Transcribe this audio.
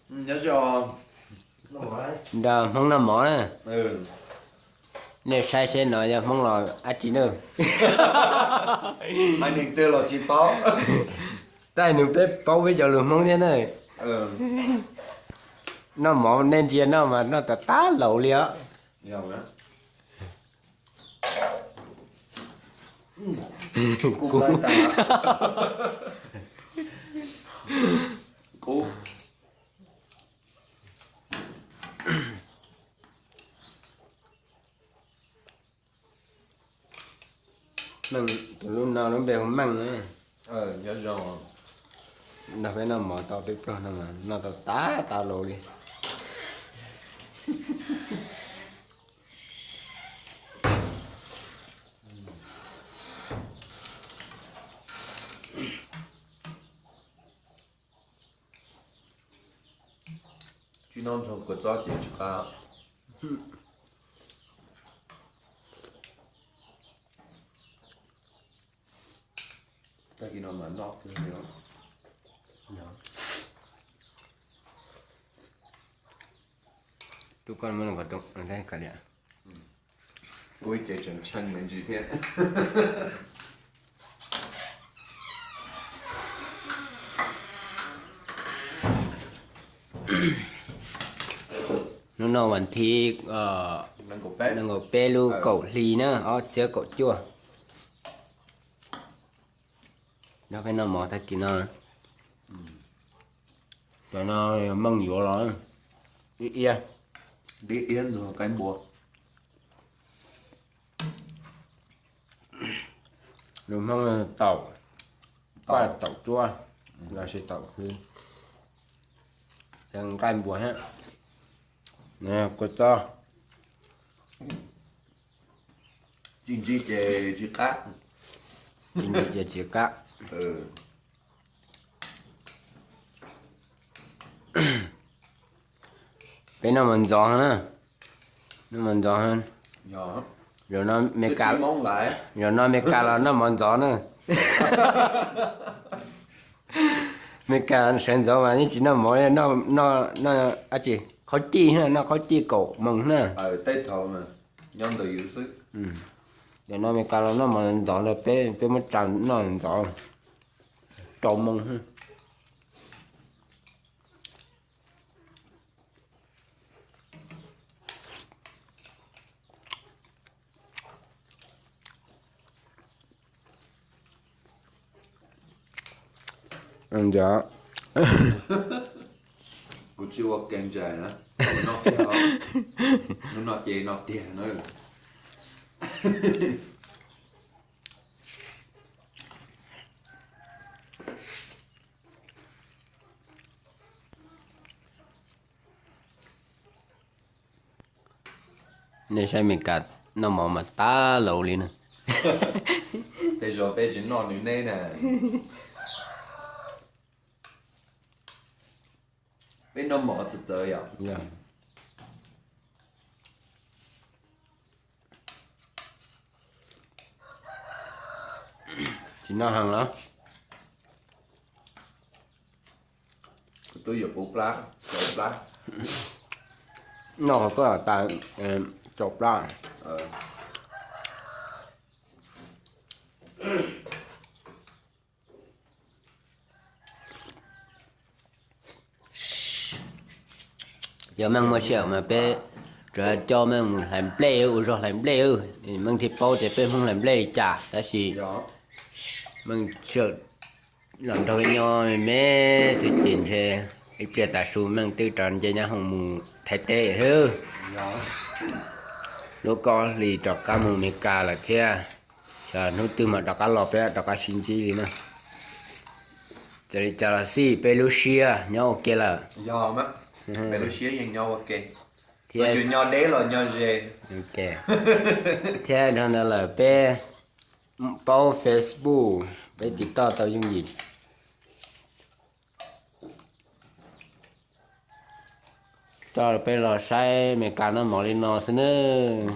Nyob zoo. Nrog Hmoob noj mov na. Nej saib seb no yog Hmoob los dab tsi na. Hais neeg twg los tsis paub. Tab nws peb paub peb cov lus Hmoob thiab na. Noj mov nej ntsia noj mas noj tas tas laus li os. Kub. Meej, tus lub no lub npe hu Meej na. Nrog peb noj mov tau peb plaub no mas noj tau tas tas laus li. Tsis noj ntxuag kua txob ces tsis qab. Tag kis no mas noj kawg li. Tub koj muab, ua ib ce tseem tshee me ntsis thiab. Hnub no vas thib nees nkaum peb lub kaum hli na, ob txhiab kaum cuaj. Nrog peb noj mov tag kis no. Cov no Meej yuav los ib iab, ib iab ntxuag qaib npua. Lus Hmoob taum, paj taum tsuab, los sis taum hwv, nqaij npua thiab. Kua txob. Tsis ntsig ces tsis qab. Tsis ntsig ces tsis qab. Peb noj mov ntxov na. Noj mov ntxov. Zaum no Mes Kas, zaum no Mes Kas los noj mov ntxov na. Mes Kas sawv ntxov mas yeej tsis noj mov, noj, noj dab tsi, qhaub cij na, noj qhaub cij kaum moos na. Zaum no Mes Kas los noj mov ntxov na, peb, peb muab tsa noj ntxov rau moos. Kuv tsis ua ke ntsais na, kuv noj kiag, hnub no ces noj tiag na. Nej saib Mes Kas noj mov mas tab laus li na. Tej zaum peb tsis noj nws neb na. Peb noj mov txawv txawv yom. Tsis noj heev los? Twb yuav puv plab, rau plab. Noj qhov koj tas, rau plab. Yog Meej muaj sij hawm mas peb rov coj Meej mus hlais nplej, ua zog hlais nplej. Meej thiaj paub tias peb Hmoob hlais nplej li cas, tab sis Meej sij hawm los nrog peb nyob me me xwb ces ntshe ib pliag tav su Meej twb rov nce nyab hoom mus Thaib teb xwb. Lub kaub hlis rov qab mus Mes Kas lawm thiab, xyov hnub twg mam rov qab los peb rov qab sib ntsib li na. Txawm li cas los xij peb lub siab nyob ua ke lawm. Peb lub siab yeej nyob ua ke, thiab nyob deb los nyob ze. Thiab dhau ntawd lawm peb paub Facebook, peb tiv toj tau yooj yim. Coj peb los saib Mes Kas noj mov li no xwb nawb.